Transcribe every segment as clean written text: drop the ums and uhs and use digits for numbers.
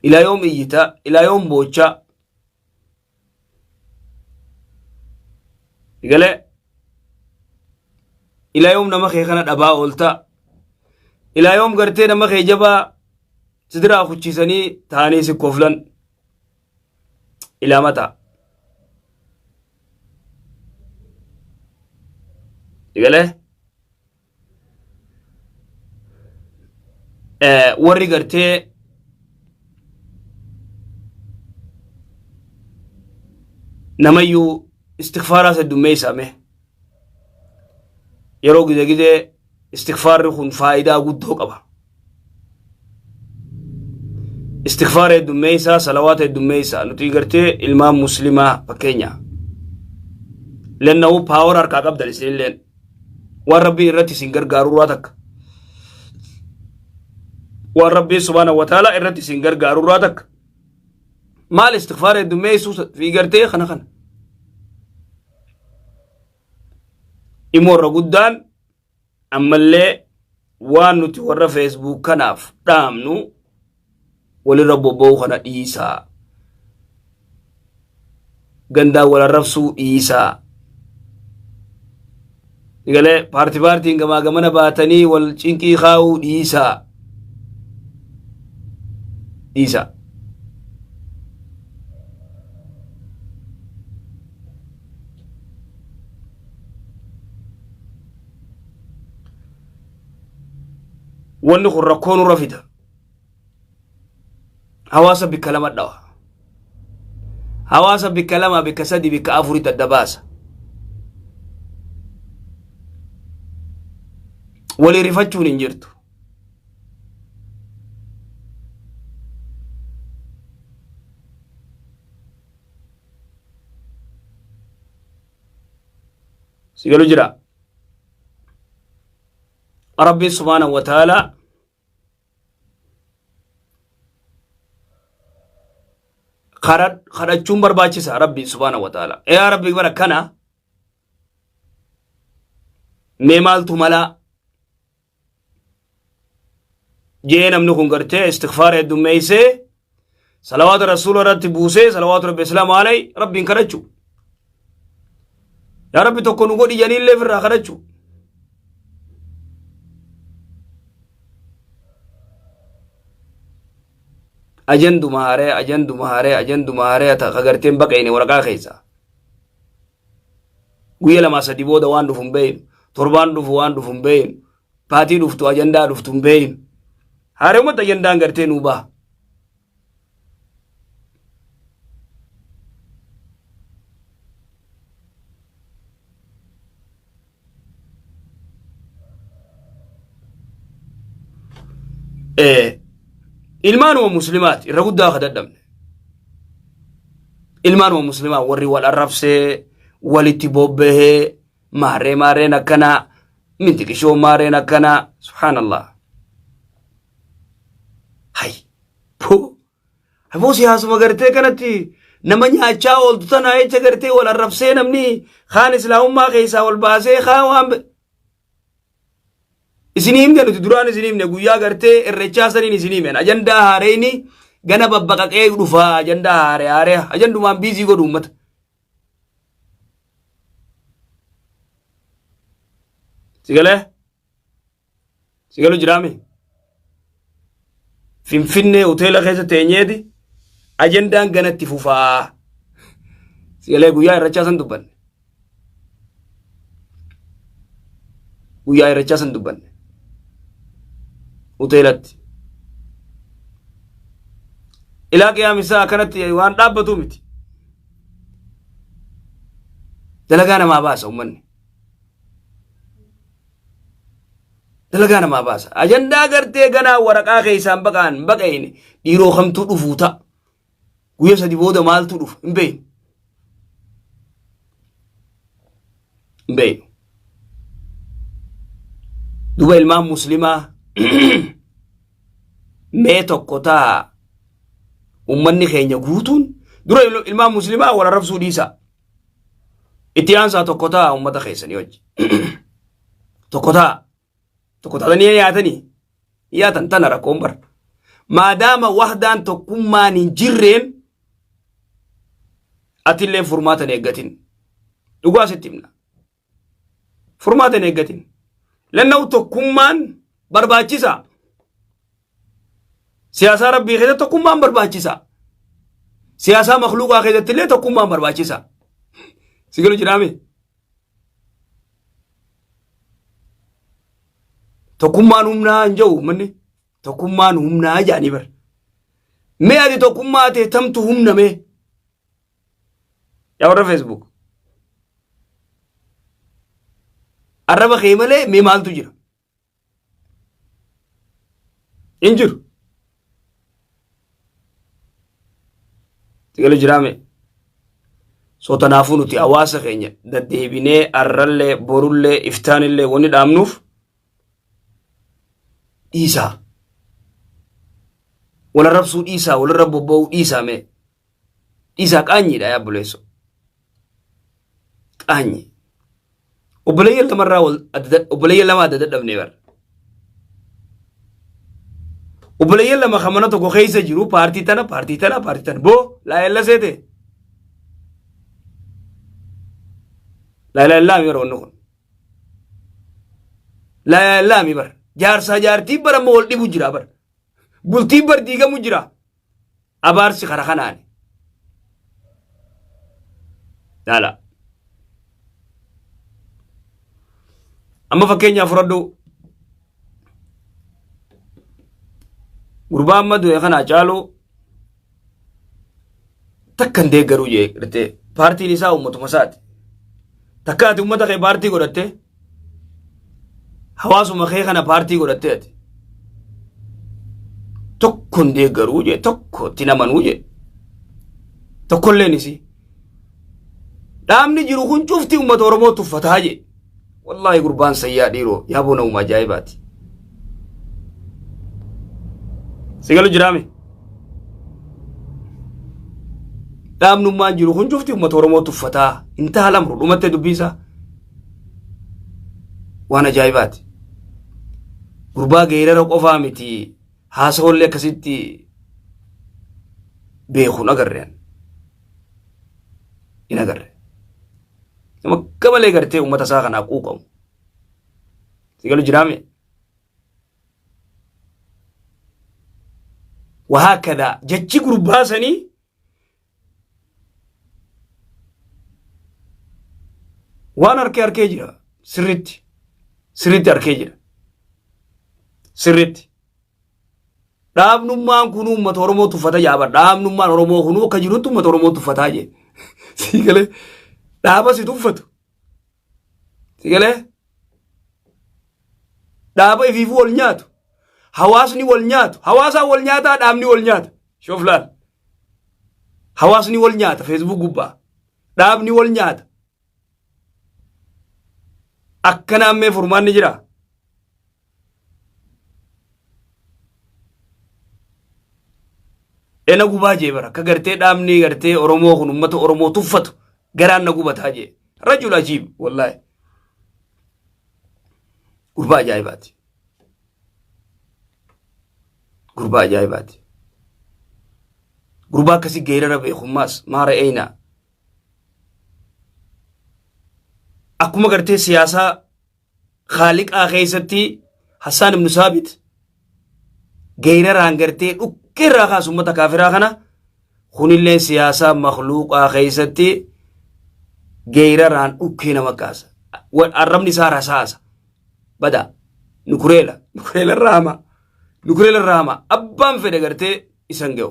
Ilaa yoom iyyita? Ilaa yoom boochaa? Galee ilaa yoom nama kee kana dhabaa oolta? Ilaa yoom gartee nama kee jabaa sidiraa kuchiisanii taa'anii si koflan? Ilaa mataa. Galee warri gartee namayyuu istikfaaraa heddummeessaa mee yeroo gide gidee istikfaarri kun faayidaa guddoo qaba. Istikfaara heddummeessaa salawaata heddummeessaa nuti gartee ilmaan muslimaa fakkeenya. Lenna'uu paawar harkaa qabdan isinilleen. Waan rabbii irratti isin gargaarurraa takka. Waan rabbii subhaanahu wa ta'ala irratti isin gargaarurraa takka. Maal istikfaara heddummeessuu fi gartee kana kana. Dhimmoo irra guddaan ammallee waan nuti warra feesbuuk kanaaf dhaamnu walirra bobba'uu kana dhiisaa. Gandaan wal arrabsuu dhiisaa. Galee paartii paartiin gamaa gamana baatanii wal cinqii kaa'uu dhiisaa. Dhiisaa. Wanni kun rakkoo nurra fida. Hawaasa bikka lama dhawa. Hawaasa bikka lama, bikka sadi, bikka afuritti adda baasa. Walii rifachuun hin jirtu. Si galu jira. Rabbiin subhaanahu wa ta'ala kadhachuun barbaachisa Rabbiin subhaanahu wa ta'ala. Yaa Rabbi bara kana mee maaltu malaa jee namni kun gartee istigfaara heddummeessee salawaata rasuula irratti buusee salawaatu rabbi islaamu alay rabbiin kadhachu. Yaa Rabbi tokko nu godhi janiillee ofirraa kadhachu. Ajanduma haaree ajanduma haaree ajanduma haaree ta garteen baqeene waraqaa keessa. Guyya lamaa sadi booda waan dhufu hin beeynu. Torbaan dhufu waan dhufu hin beeynu. Paatii dhuftu ajandaa dhuftu hin beeynu. Haaree ajandaan gartee nuu baha. Ilmaanuma muslimaati irra guddaa ka dadhabne. Ilmaanuma muslimaa warri wal arrabsee walitti bobbahee maarree maarreen akkanaa mintiqishoo maarreen akkanaa subhaanallah. Hay puu aboo siyaasuma gartee kanatti nama nyaachaa ooltu tanaa jecha gartee wal arrabsee namni kaan islaamummaa keessaa wal baasee kaan waan Isinii himne nuti duraan isinii himne guyyaa gartee irrechaa saniin isinii himne ajandaa haareyni gana babbaqaqee dhufa ajandaa haare haare ajandumaan biizii godhu uummata. Sigalee? Sigalu jiraame? Finfinnee hoteela keessa teenyeeti ajandaan ganatti fufaa. Sigalee guyyaa irrechaa san dubbanne. Guyyaa irrechaa san dubbanne. Hoteelatti. Ilaa qiyaamisaa akkanatti waan dhaabbatu miti. Dalagaa namaa baasa uummanni. Dalagaa namaa baasa. Ajandaa gartee ganaa waraqaa keessaan baqaan baqayne dhiiroo kamtuu dhufuu ta'a. Guyya sadi booda maaltu dhufa hin beeknu. Hin beeknu. Duba ilmaan muslimaa mee tokko ta'a ummanni keenya guutuun dura ilmaan muslimaa wal arrabsuu dhiisaa. Itti aansaa tokko ta'a ummata keessanii wajji. Tokko ta'a. Tokko taatanii nyaatanii. Nyaatan tana rakkoon bara. Maadaama wahdaan tokkummaan hin jirreen atillee furmaata hin eeggatin. Dhugaa sitti himna. Furmaata hin eeggatin. Lanna'u tokkummaan barbaachisaa. Siyaasaa rabbii keessatti tokkummaan barbaachisaa. Siyaasaa makluuqaa keessatti illee tokkummaan barbaachisaa. Si galu jiraame? Tokkummaan humnaa hin jiru manni. Tokkummaan humnaa jedhanii bara. Mee ati tokkummaa ta'e tamtu humna mee? Yaa warra Facebook. Arraba kee malee mee maaltu jira? Hin jiru. Sigalu jiraame. So tanaafuu nuti hawaasa keenya daddeebinee arrallee borullee iftaanillee wanni dhaamnuuf dhiisaa. Wal arrabsuu dhiisaa walirra bobba'uu dhiisaa mee. Dhiisaa qaanyiidha yaa obboleessoo. Qaanyi. Obboleeyyan lamarraa wal obboleeyyan lama adda dadhabnee bara. Obboleeyyan lama kan mana tokko keessa jiru paartii tana paartii tana paartii tana boo laa ella seete. Laa ilaaha illaa bara wanni kun. Laa ilaaha illaa bara. Jaarsaa jaartii bara amma wal dhibu jira bara. Bultiin bar diigamu jira. Abaarsi kara kanaani. Laala. Amma fakkeenyaaf fudhadhu. Gurbaa amma du'e kana caalu takka hin deeggaruu jee gartee paartiin isaa uummatuma isaati. Takka ati uummata kee paartii godhattee hawaasuma kee kana paartii godhattee ati tokko hin deeggaruu jee tokko itti namanuu jee tokkolleen isii. Dhaabni jiru kun cufti uummata Oromoo tuffataa jee. Wallaahi gurbaan sayyaa dhiiroo yaa boona uuma ajaa'ibaati. Si galu jiraame. Dhaabnummaan jiru kun cufti uummata Oromoo tuffataa hin taha lamru dhumattee dubbii isaa. Waan ajaa'ibaati. Gurbaa geerara qofaa miti haasawallee akkasitti beekuun agarreen. Hin agarre. Nama akka malee gartee uummata isaa kanaa quuqamu. Si galu jiraame. Wahaakkadaa jechi gurbaa sanii waan harkee harkee jira sirritti sirritti harkee jira sirritti. Dhaabnummaan kun uummata Oromoo tuffata jaaba. Dhaabnummaan Oromoo kun akka jirutti uummata Oromoo tuffataa jee. Sii galee dhaaba si tuffatu. Sii galee dhaaba ifiifuu wal nyaatu. Hawaasni wal nyaatu. Hawaasaan wal nyaataa dhaabni wal nyaata. Shoof laal. Hawaasni wal nyaata Facebook gubbaa. Dhaabni wal nyaata. Akkanaan mee furmaanni jiraa? Ena gubaa jee bara akka gartee dhaabni gartee Oromoo kun uummata Oromoo tuffatu garaan na gubataa jee. Rajul ajiib wallaahi. Gurbaa ajaa'ibaati. Gurbaa ajaa'ibaati. Gurbaa akkasii geerara beekummaas maara eenaa. Akkuma gartee siyaasaa Khaaliqaa keessatti Hassaan ibn Saabit geeraraan gartee dhukkee irraa kaasu ummata kaafiraa kana kunillee siyaasaa makluuqaa keessatti geeraraan dhukkee nama kaasa. Arrabni isaa rasaasa. Bada nukureela nukureela irraa hama nukureela irraa hama abbaan fedhe gartee isan ga'u.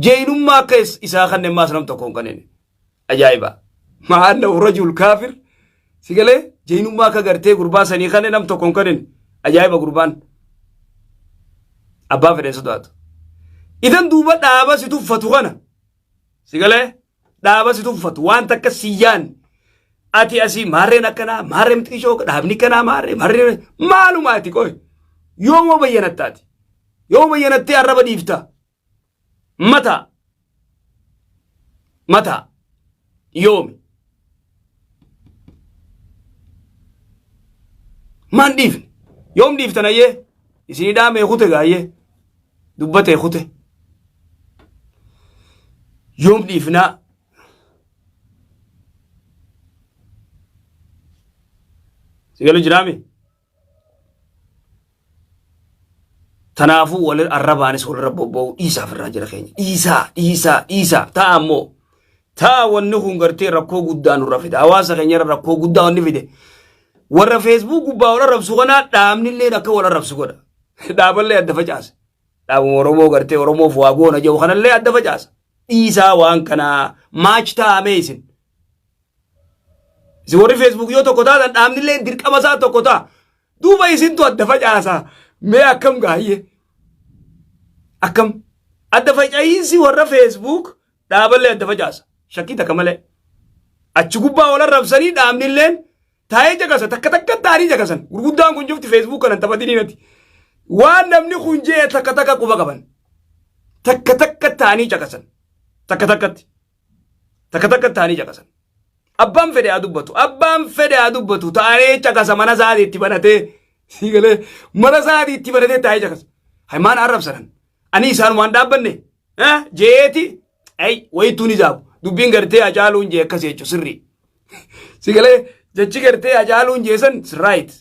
Jeenummaa akka isaa kanneen maas nam tokko hin kanneen. Ajaa'iba. Ma'annahu rajul kaafir. Si galee jeynummaa akka gartee gurbaa sanii kana nam tokko hin kanin. Ajaa'iba gurbaan. Abbaa fedhen sodaatu. Idan duuba dhaaba si tuffatu kana. Si galee dhaaba si tuffatu waan takka si yaanne. Ati asii maarreen akkanaa maarreen xiqishoo dhaabni kanaa maarree maarree maaluma ati qoy. Yooma bayyanattaati. Yooma bayyanattee arraba dhiifta. Mataa. Mataa. Yoomi. Maan dhiifne? Yoom dhiiftan ayyee? Isinii dhaamee kute gaayyee. Dubbatee kute. Yoom dhiifnaa? Si galu jiraami? Tanaafuu wal arrabaanis walirra bobba'uu dhiisaaf irraa jira keenya. Dhiisaa, dhiisaa, dhiisaa. Ta'a ammoo. Ta'a wanni kun gartee rakkoo guddaa nurra fida. Hawaasa keenyarra rakkoo guddaa wanni fide. Warra feesbuuk gubbaa wal arrabsu kanaa dhaabni illee akka wal arrabsu godha. Dhaaballee adda facaasa. Dhaabuma Oromoo gartee Oromoof waa goona jedhu kanallee adda facaasa. Dhiisaa waan kanaa maach ta'amee isin. Isin warri feesbuuk yoo tokko taatan dhaabnillee dirqama isaa tokko ta'a. Duuba isintu adda facaasa. Mee akkam gaayyee? Akkam? Adda faca'iinsi warra feesbuuk dhaaballee adda facaasa. Shakkii takka malee. Achi gubbaa wal arrabsanii dhaabnilleen taa'ee caqasa takka takka ta'anii caqasan. Gurguddaan kun cufti feesbuuk kanan taphatanii nati. Waan namni kun jee takka takka quba qaban. Takka takka ta'anii caqasan. Takka takkatti. Takka takka ta'anii caqasan. Abbaan fedhe haa dubbatu. Abbaan fedhe haa dubbatu. Taa'ee caqasa mana isaatii itti banatee. Sii galee mana isaatii itti banatee taa'ee caqasa. Haymaan arrabsanan. Ani isaanumaan dhaabbanne. Jeeti. Ay wayittuu ni jaabu. Dubbiin gartee Hacaaluun jee akkas jechu sirrii. Si galee jechi gartee Hacaaluun jee san right.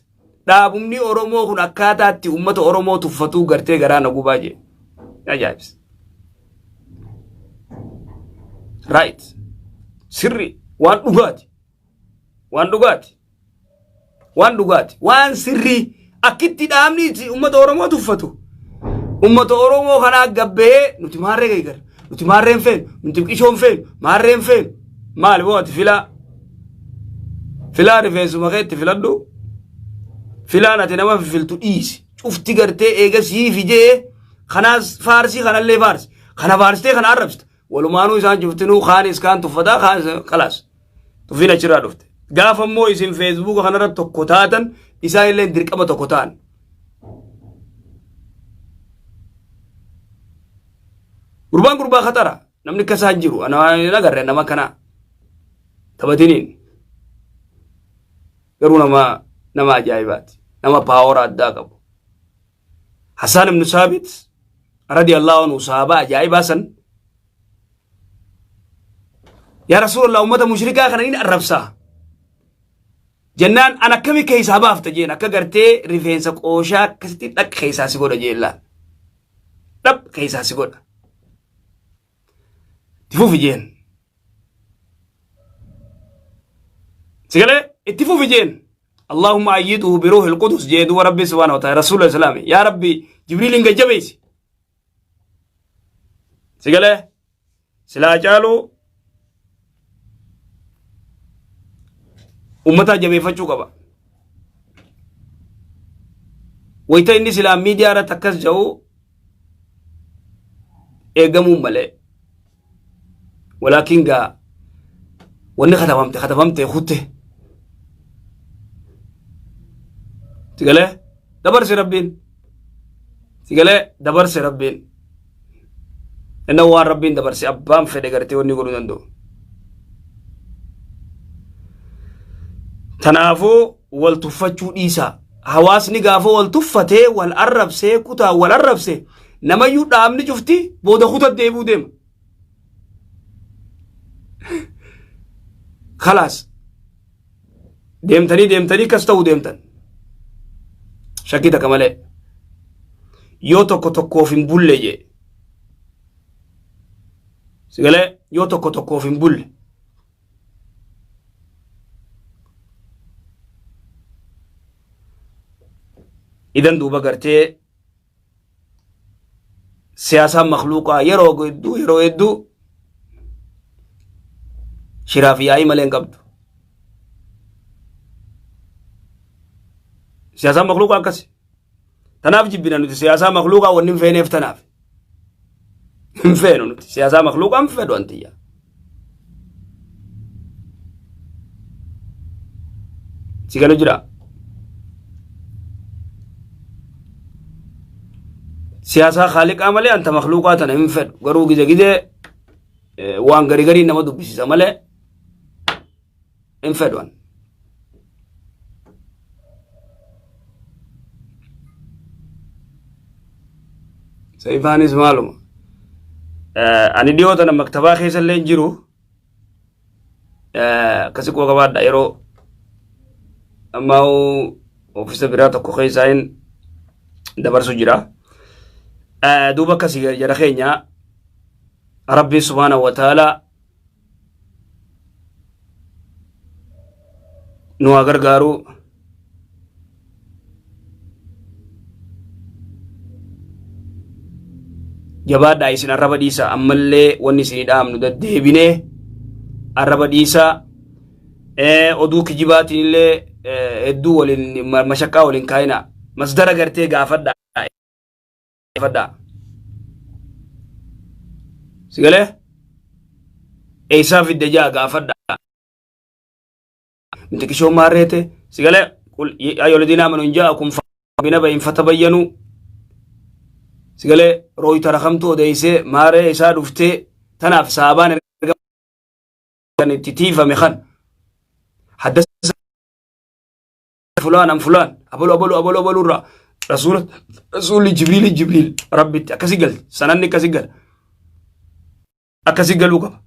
Dhaabumni Oromoo kun akkaataatti uummata Oromoo tuffatuu gartee garaa na gubaa jee. Ajaa'ibs. Right. Sirrii. Waan dhugaati. Waan dhugaati. Waan dhugaati. Waan sirrii. Akkitti dhaabni itti uummata Oromoo tuffatu. Uummata Oromoo kanaa gabbee nuti maarree geeggara. Nuti maarreen feenu. Nuti qishoon feenu. Maarreen feenu. Maali boo ati filaa. Filaa rifeensuma kee itti filadhu. Filaan ati nama filtu dhiisi. Cufti gartee eega siifi jee kanaas faarsii kanallee faarsi. Kana faarsitee kana arrabsita. Walumaanuu isaan cuftinuu kaanis kaan tuffataa kaanis kalaas. Tuffiin achirraa dhufte. Gaafa immoo isin feesbuuka kanarra tokko taatan isaan illee dirqama tokko ta'an. Gurbaan gurbaa khatara. Namni akka isaa hin jiru. Ana hin agarre nama akkanaa. Taphatiniin. Garuu nama nama ajaa'ibaati. Nama paawara addaa qabu. Hassaan ibn Saabit radiyallahu anhu sahaabaa ajaa'ibaa san yaa Rasuulallah ummata mushrikaa kana ni arrabsaa. Jennaan an akkami keessaa baafta jeen akka gartee rifeensa qooshaa akkasitti dhaq keessaa si godha jeen laal. Dhaq keessaa si godha. Itti fufi jeen. Si galee itti fufi jeen. Allahumma ayyiduhu biruuhil qudus jee duuba rabbi subhaanahu wa ta'ala rasuula islaami yaa rabbi jibriiliin gajjabeessi. Si galee silaa caaluu ummataa jabeeffachuu qaba. Wayita inni silaa miidiyaa irratti akkas jedhu eegamuun malee. Walaakin gaa wanni katabamte katabamte kutte. Sigalee dabarse rabbiin. Sigalee dabarse rabbiin. Inna waan rabbiin dabarse abbaan fedhe gartee wanni godhuu danda'u. Tanaafuu wal tuffachuu dhiisaa. Hawaasni gaafa wal tuffatee wal arrabsee kutaa wal arrabse namayyuu dhaabni cufti booda kuta deebi'uu deema. Kalaas deemtanii deemtanii kas ta'uu deemtan. Shakkii takka malee. Yoo tokko tokkoof hin bulle jee. Sigalee yoo tokko tokkoof hin bulle. Idan duuba gartee siyaasaan makluuqaa yeroo hedduu yeroo hedduu shiraa fi yaa'ii malee hin qabdu. Siyaasaan makluuqaa akkasi. Tanaaf jibbina nuti siyaasaa makluuqaa wanni hin feeneef tanaaf. Hin feenu nuti siyaasaa makluuqaa hin fedhu antiyya. Si galu jira. Siyaasaa kaaliqaa malee anta makluuqaa tana hin fedhu. Garuu gide gide waan gari garii nama dubbisiisa malee hin fedhu an. Saifaanis maaluma. Ani dhiyoo tana maktabaa keessa illee hin jiru. Akkasi quba qabaadha yeroo ammaa ofiisa biraa tokko keessaa hin dabarsu jira. Duuba akkasii jara keenya Rabbiin subhaanahu wa ta'ala nu haa gargaaru. Jabaadhaa isin arraba dhiisaa ammallee wanni isinii dhaamnu deddeebinee arraba dhiisaa oduu kijibaatiin illee hedduu waliin mashaqqaa waliin kaayinaa masdara gartee gaafadhaa. Gaafadhaa. Si galee? Eessaa fidde jaa gaafadhaa. Miti maarreete si galee? Qul ayyoo ladiina amanu in jaa'akum binaba'in fatabayyanuu. Si galee rooytara kamtu odeessee maaree isaa dhuftee tanaaf saabaan erga kan itti tiifame kan haddasa fulaan an fulaan abalu abalu abalu abalu irraa rasuula rasuulli jibriili jibriil rabbitti akkasi galti sananni akkasi gala akkasi galuu qaba.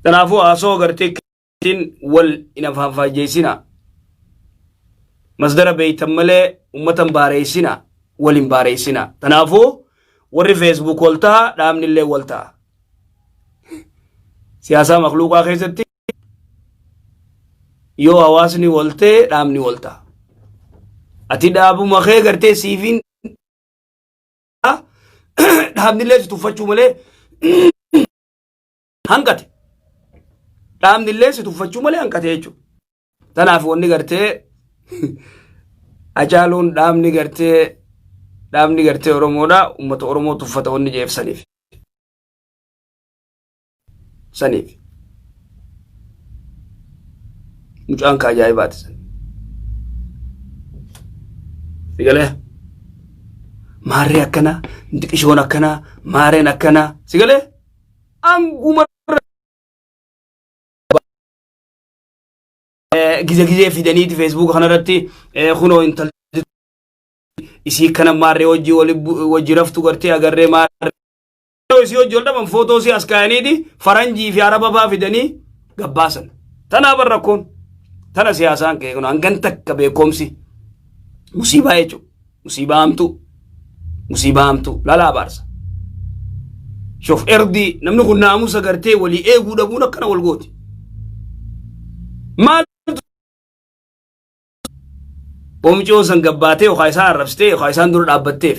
Kanaafuu haasoo gartee ittiin wal hin afaanfaajjeessina. Masdara beeytan malee ummata hin baareessina wal hin baareessina. Kanaafuu warri Facebook wal ta'a dhaabni illee wal ta'a. Siyaasaa makluuqaa keessatti yoo hawaasni wal ta'e dhaabni wal ta'a. Ati dhaabuma kee gartee siifiin dhaabni illee si tuffachuu malee hanqate. Dhaabni illee si tuffachuu malee hanqate jechuudha. Tanaaf wanni gartee Hacaaluun dhaabni gartee Oromoodha uummata Oromoo tuffata wanni jeef saniif. Saniif. Mucaan ka ajaa'ibaati san. Sigalee maarree akkanaa, xiqishoon akkanaa, maareen akkanaa. Sigalee anguma gize gizee fidaniiti feesbuuka kanarratti kunoo intalti isii kana maarree wajji wajji raftu gartee agarree maarree isii wajji wal dhaban footoo isii as kaayaniiti faranjii fi araba faa fidanii gabbaasan. Tanaa bar rakkoon tana siyaasaan kee kun hangan takka beekomsi musiibaa jechuudha. Musiibaa hamtuu. Musiibaa hamtuu. Lalaa abaarsa. Shoof erdii namni kun naamusa gartee walii eeguu dhabuun akkana wal gooti. Maal Oomishoo san gabbaatee yookaan isaan arrabsitee yookaan isaan dura dhaabbatteef.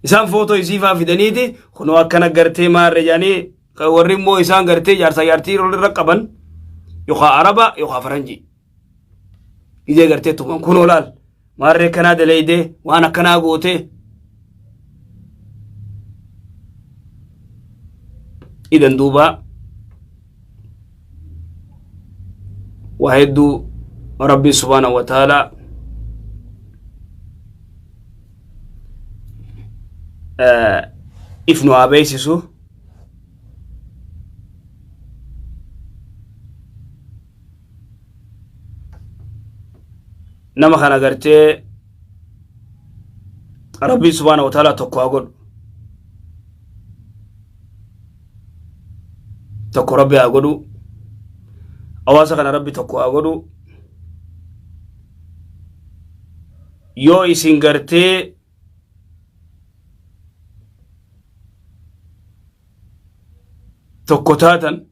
Isaan footoo isii faa fidaniiti kunoo akkana gartee maarre jedhanii warri immoo isaan gartee jaarsaa jaartii irra qaban yookaan araba yookaan faranjii. Gizee gartee tuman kunoo laal maarree akkanaa daleeydee waan akkanaa gootee. Idan duuba waa hedduu rabbiin subhaanahu wa ta'aalaa if nu haa beeksisu. Nama kana gartee rabbiin subhaanahu wa ta'aalaa tokko haa godhu. Tokko rabbi haa godhu. Hawaasa kana rabbi tokko haa godhu. Yoo isin gartee tokko taatan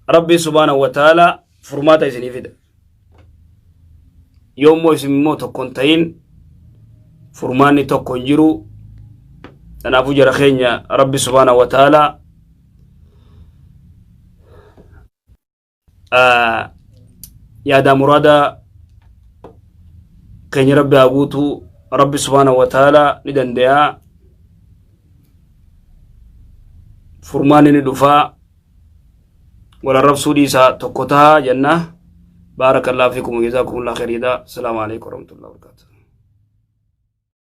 rabbi subhaanahu wa ta'aalaa furmaata isinii fida. Yoo immoo isin immoo tokko hin ta'in furmaanni tokko hin jiru. Kanaafuu jara keenya rabbi subhaanahu wa ta'aalaa yaadaa muraada keenya rabbi haa guutu. Rabbi subhaanahu wa ta'aalaa ni danda'a. Furmaanni ni dhufaa. Wal arrabsuu dhiisaa tokko tahaa jenna. Baarakallahu fiikum wa jazaakumullahu khairan. Assalaamu alaikum warahmatullahi wabarakatuh.